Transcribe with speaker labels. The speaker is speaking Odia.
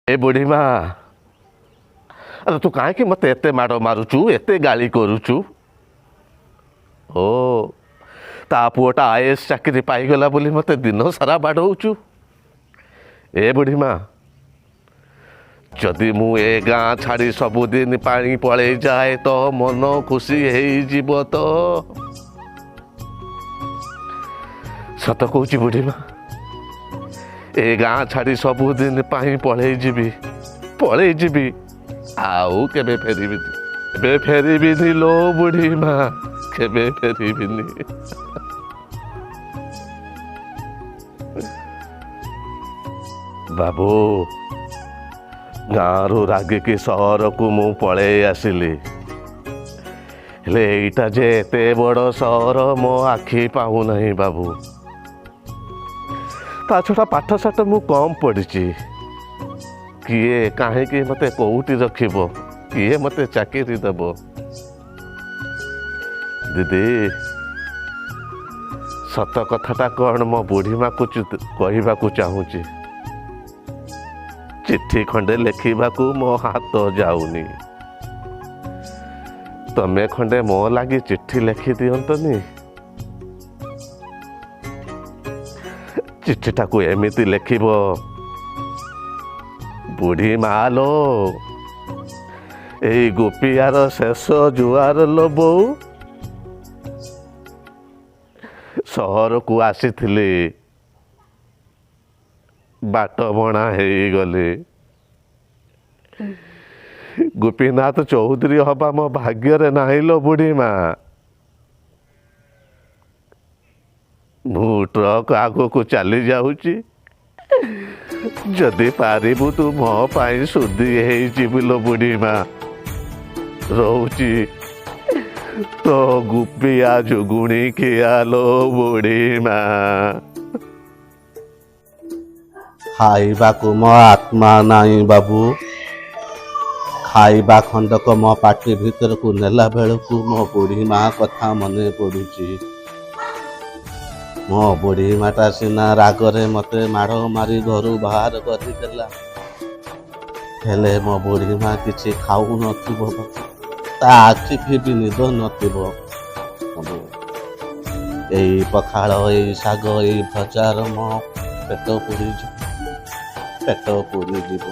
Speaker 1: ଏ ବୁଢ଼ୀ ମା, ଆରେ ତୁ କାହିଁକି ମୋତେ ଏତେ ମାଡ଼ ମାରୁଛୁ, ଏତେ ଗାଳି କରୁଛୁ? ଓ, ତା ପୁଅଟା ଆଇଏଏସ୍ ଚାକିରି ପାଇଗଲା ବୋଲି ମୋତେ ଦିନ ସାରା ବାଡ଼ଉଛୁ। ଏ ବୁଢ଼ୀ ମା, ଯଦି ମୁଁ ଏ ଗାଁ ଛାଡ଼ି ସବୁଦିନ ପାଇଁ ପଳେଇ ଯାଏ ତ ମନ ଖୁସି ହେଇଯିବ ତ? ସତ କହୁଛି ବୁଢ଼ୀ ମା, ଏ ଗାଁ ଛାଡ଼ି ସବୁଦିନ ପାଇଁ ପଳେଇ ଯିବି, ପଳେଇ ଯିବି, ଆଉ କେବେ ଫେରିବିନି, କେବେ ଫେରିବିନି ଲୋ ବୁଢ଼ୀ ମା, କେବେ ଫେରିବିନି। ବାବୁ, ଗାଁରୁ ରାଗିକି ସହରକୁ ମୁଁ ପଳେଇ ଆସିଲି, ହେଲେ ଏଇଟା ଯେ ଏତେ ବଡ଼ ସହର ମୋ ଆଖି ପାଉନାହିଁ ବାବୁ। ତା ଛଡ଼ା ପାଠ ସାଠ ମୁଁ କମ୍ ପଢ଼ିଛି, କିଏ କାହିଁକି ମୋତେ କୋଉଠି ରଖିବ, କିଏ ମୋତେ ଚାକିରି ଦେବ? ଦିଦି, ସତ କଥାଟା କ'ଣ ମୋ ବୁଢ଼ୀ ମାକୁ କହିବାକୁ ଚାହୁଁଛି, ଚିଠି ଖଣ୍ଡେ ଲେଖିବାକୁ ମୋ ହାତ ଯାଉନି। ତମେ ଖଣ୍ଡେ ମୋ ଲାଗି ଚିଠି ଲେଖି ଦିଅନ୍ତନି? ଚିଠିଟାକୁ ଏମିତି ଲେଖିବ, ବୁଢ଼ୀ ମା ଲୋ, ଏଇ ଗୋପିଆର ଶେଷ ଜୁଆର ଲୋ ବୋଉ, ସହରକୁ ଆସିଥିଲି, ବାଟ ବଣା ହେଇଗଲି। ଗୋପୀନାଥ ଚୌଧୁରୀ ହବା ମୋ ଭାଗ୍ୟରେ ନାହିଁ ଲୋ ବୁଢ଼ୀ ମା। ମୁଁ ଟ୍ରକ୍ ଆଗକୁ ଚାଲି ଯାଉଛି, ଯଦି ପାରିବୁ ତୁ ମୋ ପାଇଁ ଶୁଦ୍ଧି ହେଇଯିବୁ ଲୋ ବୁଢ଼ୀ ମା। ରହୁଛି, ତୋ ଗୁପିଆ ଯୁଗୁଣି ଖିଆ ଲୋ ବୁଢ଼ୀ ମା। ଖାଇବାକୁ ମୋ ଆତ୍ମା ନାହିଁ ବାବୁ। ଖାଇବା ଖଣ୍ଡକ ମୋ ପାଟି ଭିତରକୁ ନେଲା ବେଳକୁ ମୋ ବୁଢ଼ୀ ମା କଥା ମନେ ପଡୁଛି। ମୋ ବୁଢ଼ୀ ମାଟା ସିନା ରାଗରେ ମୋତେ ମାଡ଼ ମାରି ଘରୁ ବାହାର କରିଦେଲା, ହେଲେ ମୋ ବୁଢ଼ୀ ମା କିଛି ଖାଉନଥିବ, ତା ଆଖିକି ବି ନିଦ ନଥିବ। ଏଇ ପଖାଳ, ଏଇ ଶାଗ, ଏଇ ଭଜାର ମୋ ପେଟ ପୁରିଯିବ, ପେଟ ପୁରିଯିବ।